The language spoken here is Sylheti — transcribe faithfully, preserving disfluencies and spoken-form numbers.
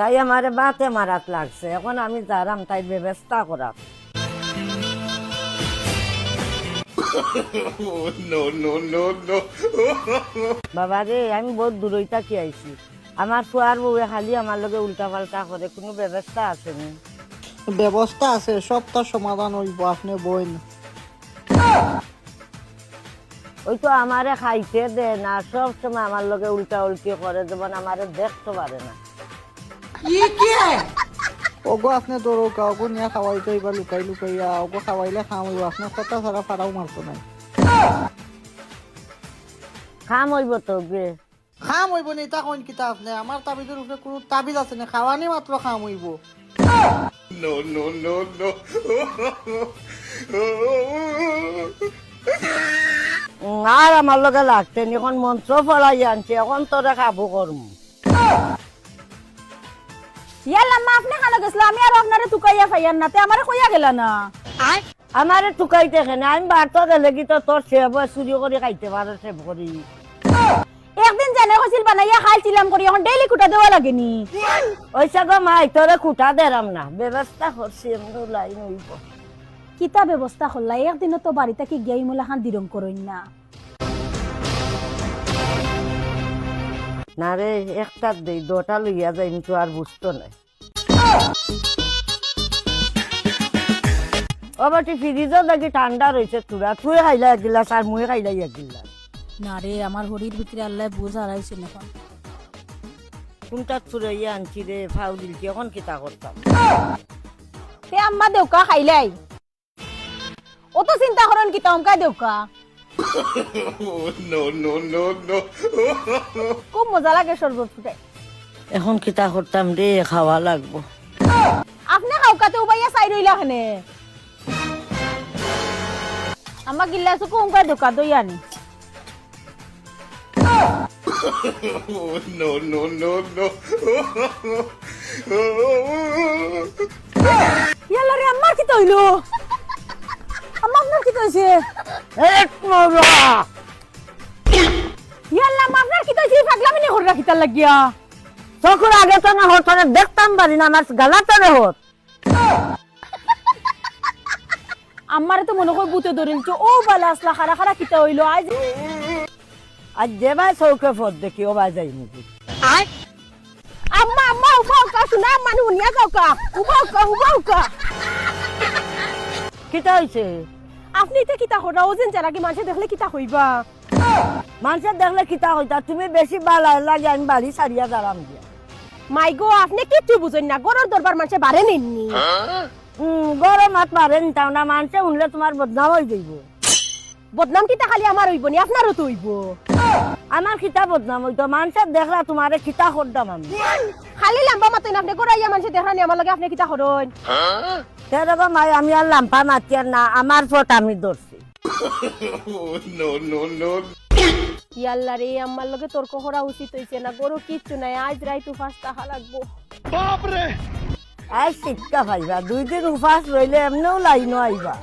তাই আমারে বাতে মারাত লাগছে, এখন আমি যারাম তাইর ব্যবস্থা করাম। No, no, no, no. বাবা রে, আমি বউত দূরই থাকি আইছি। আমার ফুয়ার বউয়ে খালি আমার লগে উল্টা পাল্টা করে, কুনু ব্যবস্থা আছে নি? ব্যবস্থা আছে, সবটার সমাধান অইবো, আপনে বইন। ওই তো আমারে খাইতে দেয় না, সব সময় আমার লগে উল্টা উল্টি করে, যেমন আমারে দেখতো পারে না। ওগো আপনে ধরো কা, ওগো নিয়া খাওয়াইতে অইবা লুকাই লুকাইয়া, ওগো খাওয়াইলে কাম অইবো, আপনে কথা ছাড়া ফাড়াও মারতো নায়। কাম অইবো তো গে। কাম অইবো নি, ইতা কইন কিতা আপনে? আমার তাবিজর উপরে কুনু তাবিজ আছে নি, খাওয়ানি মাত্র কাম অইবো। No, no, no, no. উম, আর আমার লগে লাগতে নি, এখন মন্ত্র পড়াই আনছি, এখন তোরে কাবু করমু। ইয়াল্লা, আম্মা, আপনে কানো গেছলা? আমি আর আপনারে তুকাইয়া পাইয়ার না, তে আমারে কইয়া গেলা না। আমারে তুকাইতে কেনে? আমি বাড়তো গেলে কি তো তোর সেব চুরি করি খাইতে পারে, সেব করি। একদিন জানে কইছিল বানাইয়া খাইলছিলাম করি, এখন ডেইলি কুটা দেওয়া লাগে নি? ওইসা গো মাই, তোরে কুটা দেরাম না, ব্যবস্থা করছি, এমনি লাইন অইবো। কিতা ব্যবস্থা করলা? একদিনও তো বাড়ি থাকি গিয়া ইমুলাখান দিরং করইন না। না রে, একটার দেই, দুটা লইয়া যাইমু তো আর বুঝতো নায়। ও বেটি, ফ্রিজও দেখি ঠান্ডা রইছে থুড়া, তুই খাইলা এক গিলাস আর মুই খাইলাই এক গিলাস। না রে, আমার হরির ভিতরে আল্লায় বুঝ হারাইছে না এখন। কুনটা চুরাইয়া আনছি রে, ফাউ দিলছি, এখন কিতা করতাম? তে আম্মা দেউক্কা খাইলাই। অত চিন্তা করইন কিতা, অমকাই দেউক্কা। No, no, no, no. খুব মজা লাগে শরবত ফুটাই। এখন কিতা করতাম রে, খাওয়া লাগবো। আপনে খাউক্কা তে উবাইয়া চাই রইলা কেনে? আম্মা গিল্লাসো কো অমকাই দেউক্কা, দই আনি। No, no, no, no. ইয়াল্লা রে, আম্মার কিতা অইলো? আম্মা, আপনার কিতা অইছে? এক মরা! ইয়াল্লা, আম্মা, আপনার কিতা অইছে? ই পাগলামি নি কররা কিতার লাগিয়া? চকুর আগে তো না হত, তোরে দেখতাম পারি না, আমার গালা তো না হত। আম্মারে তো মনো কয় ভূতে ধরিলছে। ও বালা আছলা, খাড়া খাড়া কিতা অইলো? আইজ, আইজ যে বায় চউখে পথ দেখি, ও বায় যাইমুগি। আম্মা, আম্মা, উবা অউক্কা, হুনা, আম্মা, হুনিয়া যাউক্কা। উবা অউক্কা, উবা অউক্কা। কিতা অইছে? আপনে ইতা কিতা কররা? অউ যেন যারাগি মানষে দেখলে কিতা কইবা? মানষে দেখলে কিতা কইতা? তুমি বেশি বালা লাগে, আমি বাড়ি ছাড়িয়া যারাম গিয়া। মাই গো, আপনে কিচ্ছু বুঝইন না, ঘরর দরবার মানষে বারে নিননি। হুম, ঘরর মাত বারে নিতাম না, মানষে হুনলে তুমার বদনাম অই যাইবো। বদনাম কিতা খালি আমার অইবো নি, আপনারও তো অইবো। আমার কিতা বদনাম অইতো? মানষে দেখরা তুমারে কিতা কররাম আমি? খালি লাম্বা মাতইন আপনে, ঘরো আইয়া মানষে দেখরা নি আমার লগে আপনে কিতা করইন? তে রে গো মাই, আমি আর লাম্বা মাতিয়ার না, আমার পথ আমি ধরছি। No, no, no. ইয়াল্লা রে, আম্মার লগে তর্ক করা উচিত অইছে না। ঘরো কিচ্ছু নাই, আইজ রাইত উপাস থাকা লাগবো। আইজ শিক্ষা পাইবা, দুই দিন উপাস রইলে এমনেও লাইনো আইবা।